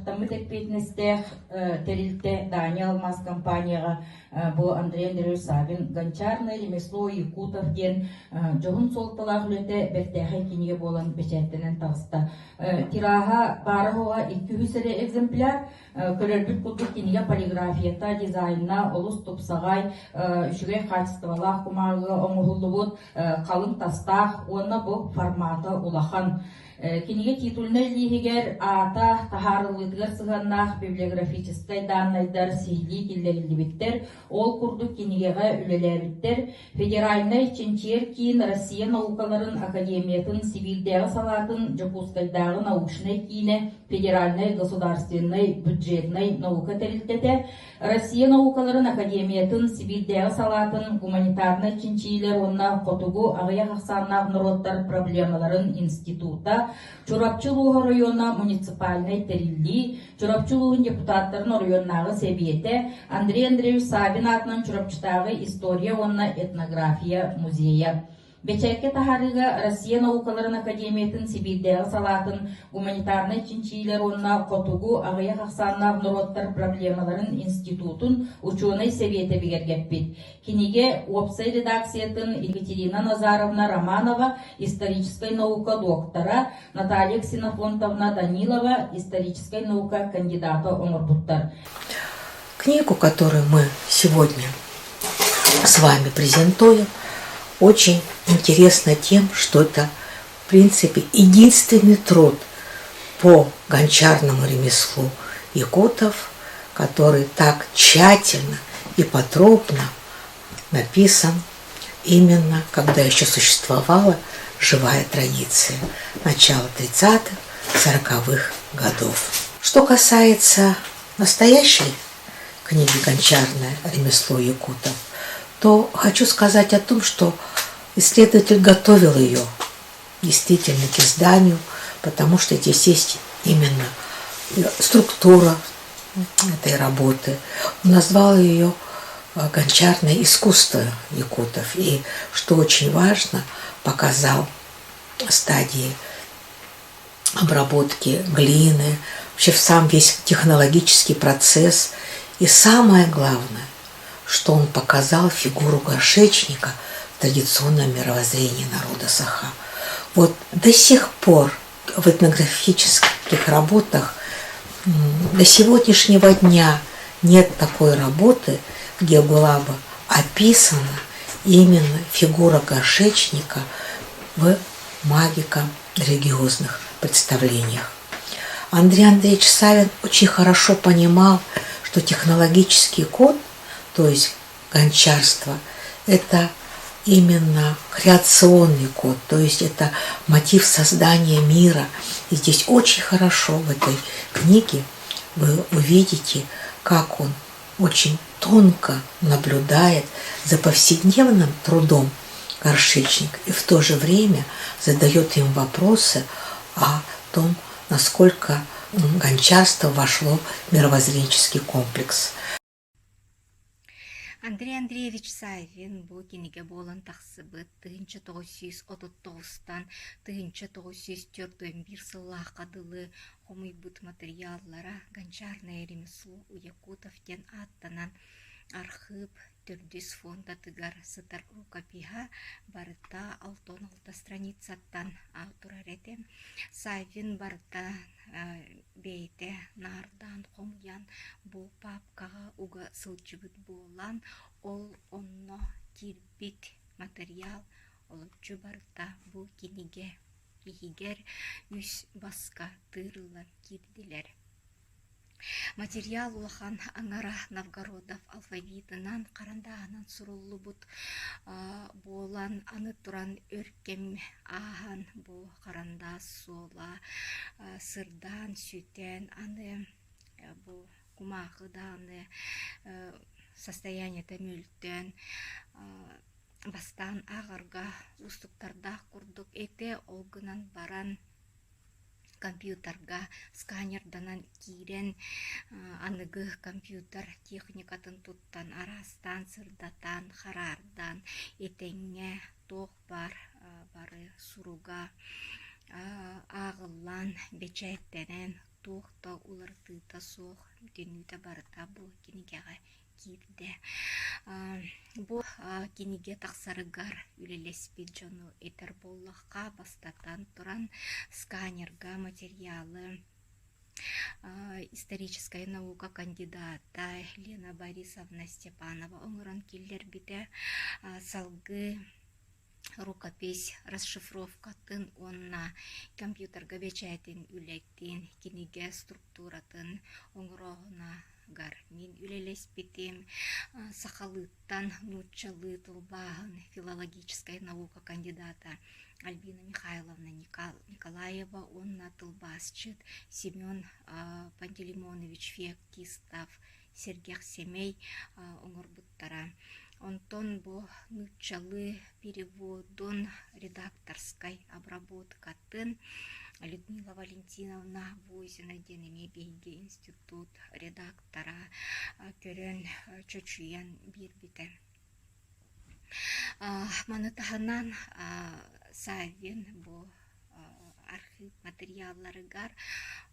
Хааччахтаммыт эппиэтинэстээх тэрилтэ Дания Алмаз компанияҕа бу Андрей Андреевич Савин «Гончарное ремесло якутов» диэн дьоһун суолталаах үлэтэ бэртээхэй кинигэ буолан бэчээттэнэн таҕыста. Тираһа баара-суоҕа 200 эрэ экземпляр. Көрөрбүт курдук кинигэ полиграфията, дизайна олус тупсаҕай, үчүгэй хаачыстыбалаах кумааҕыга оҥоһуллубут, халыҥ тастаах уонна бу формата улахан. Кинигэ титульнай лииһигэр аата таһаарыллыытыгар сыһыаннаах библиографическай дааннайдар сиһилии киллэриллибиттэр, ол курдук кинигэҕэ үлэлээбиттэр Федеральнай чинчийэр киин Россия наукаларын академиятын Сибиирдээҕи салаатын Дьокуускайдааҕы научнай киинэ федеральнай государственнай бюджетнай наука тэрилтэтэ Россия наукаларын академиятын Сибиирдээҕи салаатын гуманитарнай чинчийиилэр уонна хотугу аҕыйах ахсааннаах норуоттар проблемаларын института, Чурапчы улууһа оройуона муниципальнай тэриллии, Чурапчы улууһун депутаттарын оройуоннааҕы сэбиэтэ, Андрей Андреевич Саввин аатынан Чурапчытааҕы история уонна этнография музейа. Бэчээккэ таһаарыыга Россия наукаларын академиятын Сибиирдээҕи салаатын гуманитарнай чинчийиилэр уонна хотугу аҕыйах ахсааннаах норуоттар проблемаларын институтун учуонай сэбиэтэ бигэргэппит. Кинигэ уопсай редакциятын Екатерина Назаровна Романова, историческай наука доктора, Наталья Ксенофонтовна Данилова, историческай наука кандидата оҥорбуттар. Книгу, которую мы сегодня с вами презентуем, очень интересна тем, что это, в принципе, единственный труд по гончарному ремеслу якутов, который так тщательно и подробно написан именно, когда еще существовала живая традиция начала 30-х, 40-х годов. Что касается настоящей книги «Гончарное ремесло якутов», то хочу сказать о том, что исследователь готовил ее действительно к изданию, потому что здесь есть именно структура этой работы. Он назвал ее «Гончарное искусство якутов». И, что очень важно, показал стадии обработки глины, вообще сам весь технологический процесс. И самое главное, что он показал фигуру горшечника в традиционном мировоззрении народа Саха. Вот до сих пор в этнографических работах до сегодняшнего дня нет такой работы, где была бы описана именно фигура горшечника в магико-религиозных представлениях. Андрей Андреевич Савин очень хорошо понимал, что технологический код, то есть гончарство, это именно креационный код, то есть это мотив создания мира. И здесь очень хорошо в этой книге вы увидите, как он очень тонко наблюдает за повседневным трудом горшечник и в то же время задает им вопросы о том, насколько гончарство вошло в мировоззренческий комплекс. Андрей Андреевич Саввин бу кинигэ буолан тахсыбыт 1939-тан 1941 сыллаахха дылы хомуйбут матырыйааллара «Гончарное ремесло у якутов» диэн ааттанан архыып төрдүс фондатыгар сытар рукопиһа барыта 66 страницаттан турар этэ. Саввин барыта бэйэтэ наардаан хомуйан бу паапкаҕа уга сылдьыбыт буолан, ол онно киирбит матырыйаал олоччу барыта бу кинигэ иһигэр үс баска тыырыллан киирдилэр. Материал улахан аҥара Новгородов алфавитынан харандааһынан суруллубут буолан, аны туран өр кэм ааһан бу харандаас суола сырдаан, сүтэн, аны бу кумааҕы даҕаны состояниета мөлтөөн бастаан ааҕарга уустуктардаах курдук этэ, ол гынан баран компьютерга сканерданан киирэн аныгы компьютер техникатын туттан араастаан сырдатан, хараардаан этэҥҥэ туох баар бары суруга ааҕыллан, бэчээттэнэн. туох да уларытыыта суох бүтүннүүтэ барыта бу кинигэҕэ киирдэ. Бу кинигэ тахсарыгар үлэлэспит дьону этэр буоллахха, бастатан туран, сканерга материалы историческай наука кандидата Лена Борисовна Степанова оҥорон киллэрбитэ. Салгыы рукопись расшифровкатын уонна компьютерга бэчээтин үлэтин, кинигэ структуратын оҥорооһунугар мин үлэлэспитим. Сахалыыттан нууччалыы тылбааһын филологическай наука кандидата Альбина Михайловна Николаева уонна тылбаасчыт Семен Пантелеймонович Феоктистов сэргэх сэмэй оҥорбуттара. Онтон бу нууччалыы переводун редакторскай обработкатын Людмила Валентиновна Возина диэн эмиэ биһиги институт редактора көрөн чочуйан биэрбитэ. Маны таһынан Саввин бу архыып матырыйаалларыгар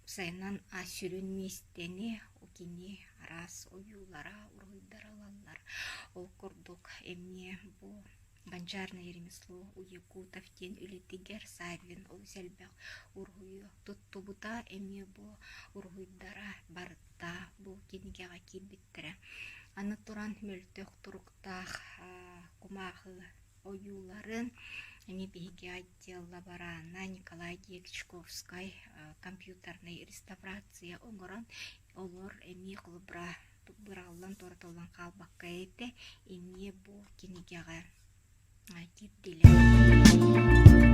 сайынан сүрүн миэстэни кини араас ойуулара, уруһуйдара ылаллар. Ол курдук эмиэ бу Гончарное ремесло у якутов диэн үлэтигэр Саввин олус элбэх уруһуйу туттубута. Эмиэ бу уруһуйдара барыта бу кинигэҕэ киирбиттэрэ. Аны туран мөлтөх туруктаах кумааҕы ойууларын эмиэ биһиги отдел лаборана Николай Дьячковскай компьютернай реставрация оҥорон олор эмиэ холобура быраҕыллан туоратыллан хаалбакка этэ эмиэ бу кинигэҕэ киирдилэр.